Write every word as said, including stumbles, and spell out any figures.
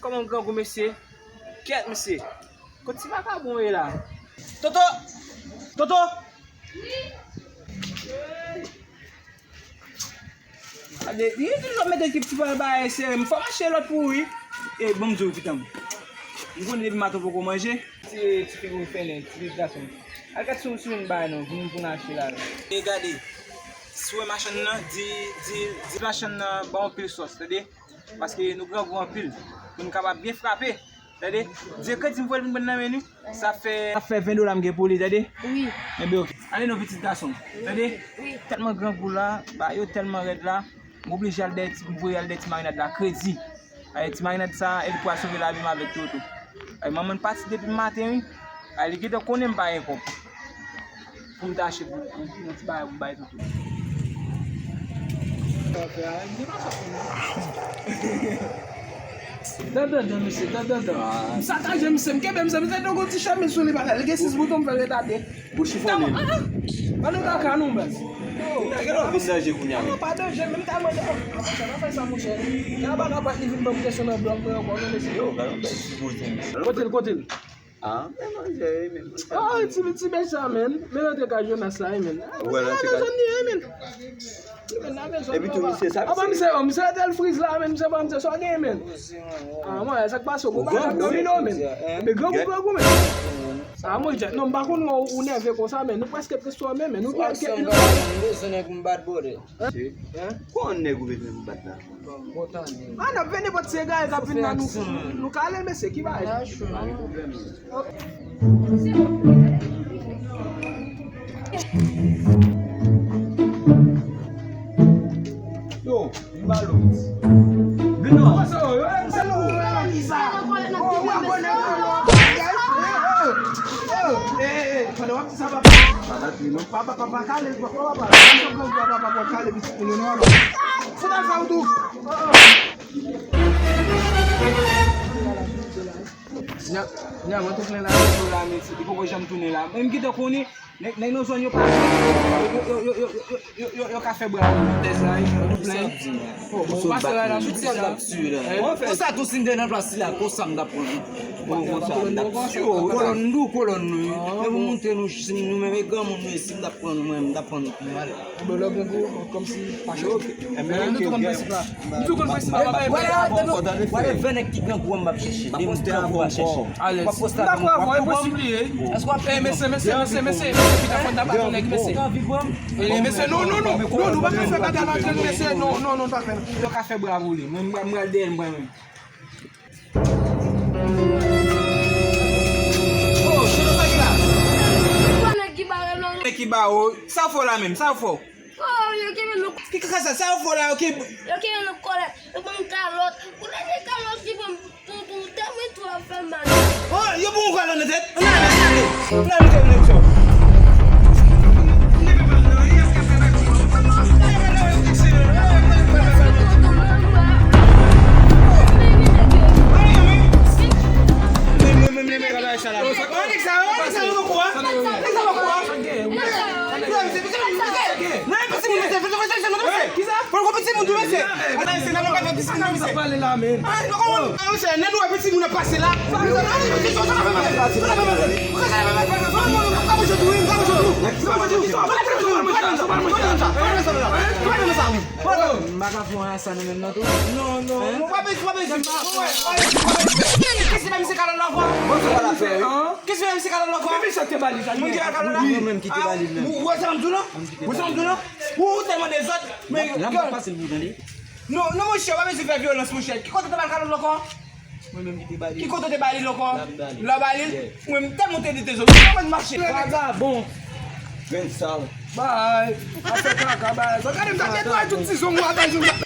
Kòman grangou mesye? Kèt mesye. Kot ti vakabon ye la? Toto! Toto! Gade, li toujou ap mete ekip ti pral bagay sere. M fò m achte lòt pou ou wi. E, ban m di w, pitan m. M konnen depi maten w poko manje. Ti, ti figi w fènen, ti gason. Al gad sou, sou yon bagay non, vin pou n achte la. E gade, si w wè machann nan, di, di, di machann nan ba w anpil sòs, tande? Paske nou grangou anpil. Pou n kapab byen frape. Tande? Di kredi m voye l vin pran nan men nou. Sa fè, sa fè ven dola m gen pou li, tande? Wi. Enben, oke. Ale non, pitit gason. Tande? Wi. Tèlman grangou la, ba yo tèlman rèd la, m oblije al dèyè ti, m voye al dèyè ti marinad la kredi. Ay, ti marinad sa, e li pral sove lavi m avèk Toto. Ay, manman n pati depi maten, wi. Ay, li gentan konnen m pa gen kòb. Pou m ta achte pou, pou, pou yon ti bagay pou bay Toto. Dandandan, mesye, dandandan. M sakaje, mesye, m kenbe, mesye, mesye, donk yon ti chemiz sou li, bagay. Li gen sis bouton, m fè l retade. Ou chifonnen. Ah, ah. Ann nou kaka, non, baz. Nèg la vin danje kounye a. Non, pa danje, menm ta mande. Oh, sa nan fè sa, monchè. Nan ba nan bat, li vin ban m kesyon nan blòk mwen ankò, non, mesye. Yo, gade yon bèl ti bouton, mesye. Kote l, kote l? Ah, men manje, men manje. Ah, ti, ti bèj sa, men. Men nan te ka Jonas la, men. Wè, nan te ka. Zòn li, men. Epi tou, misye sa, apa misye, misye rete l friz la, men, misye pa misye sa gen, men. Ah, mwen, sa k pase, ou pa domine, men. Men grangou, grangou, men. Ah, mwen, non, m pa konn wè ou nève konsa, men. Nou prèske tris, men, men. Nou prèske, nou bezwen nèg pou m bat bòdè. Hein? Kon nèg ou bezwen pou bat la? Ah, n ap vin nenpòt se gay k ap vin nan nou. Nou kale, mesye, ki bagay? Yo, vin ba lòt. Vin non. Pandan w ap di sa, papa, papa, papa, kale, papa, papa, papa, kale pitit moun yo non. Fout al fè w tou. Nya, nya, mwen tou plen la, tou la, men li poko janm tounen la. Men m gentan konnen, nèg, nèg nan zòn yo pa, yo, yo ka fè bra pou tèz la, yo tou plen. Bon, bon, pase la, la, tout sa la. Konsa tou si m te nan plas li la, konsa m t ap pran. Bon, konsa, m t ap tiye w. Kolòn nou, kolòn nou. Men pou montre nou, si nou menm e granmoun nou ye, si m t ap pran nou, mwen, m t ap pran nou pi mal. Bon, lè w gen gwo, kòmsi pa cho. Nou tou konn prensip la. Nou tou konn prensip la, papa. Wale, wale, vè nèg ki grangou an m ap chèche. Depi m grangou m ap chèche. Alèz. M dakò avè w, enposib li ye. Èske w ap... Eh, mesye, mesye, mesye, mesye, mesye, pita fòn ta pa ton nèg, mesye. Eh, mesye, non, non, non. Non, nou pa ka fè bagay la antre nou, mesye. Non, non, non, pa fè. Yo ka fè bravo li. Mwen, mwen, mwen al dèyè l, mwen menm. Oh, se nou sa ki la. Nèg ki bare non. Nèg ki ba ou. Sa w fè w la menm, sa w fè w. Oh, yo kenbe nou. Ki kaka sa, sa yo fè la, yo kenbe. Yo kenbe nou kòlèt, yo ban m kalòt. Ou leve kalòt ki ban m tonton, tèlman tou ap fè m mal. Oh, yo ban w kalòt nan tèt. Ann ale, ann ale. Ann ale, ann ale, ann ale. Ann ale, ann ale. Nan yon piti moun, mesye, mesye, mesye, mesye, mesye. Kisa? Fò l gon piti moun tou, mesye. Ata, mesye, nan yon pati piti moun, mesye. Sa pale la, men. Ah, nou konn, ah, mesye, nan dwa piti moun ap pase la. Sa pale la, men. M pa ka fè yon sa nan menm nan tou. Non, non, non, pa bezwen, pa bezwen. Kisa mesye kalòt la ankò? Kisa mesye kalòt la ankò? Mwen ki te ba li la. Ou wè sa m di w la? Ou wè sa m di w la? Ou tèlman dezòd. Men la, m pase l pou tande. Non, non, monchè, w pa bezwen fè vyolans, monchè. Ki kote w te ba l kalòt la ankò? Mwen menm ki te ba li. Ki kote w te ba li l ankò? La m ba li. La w ba li l? Mwen, m tèlman te deteste w. Mwen mache. Vagabon. Grenn sal. Bay. Afè kaka, bay. Gade m ta netwaye tout ti zong ou atè.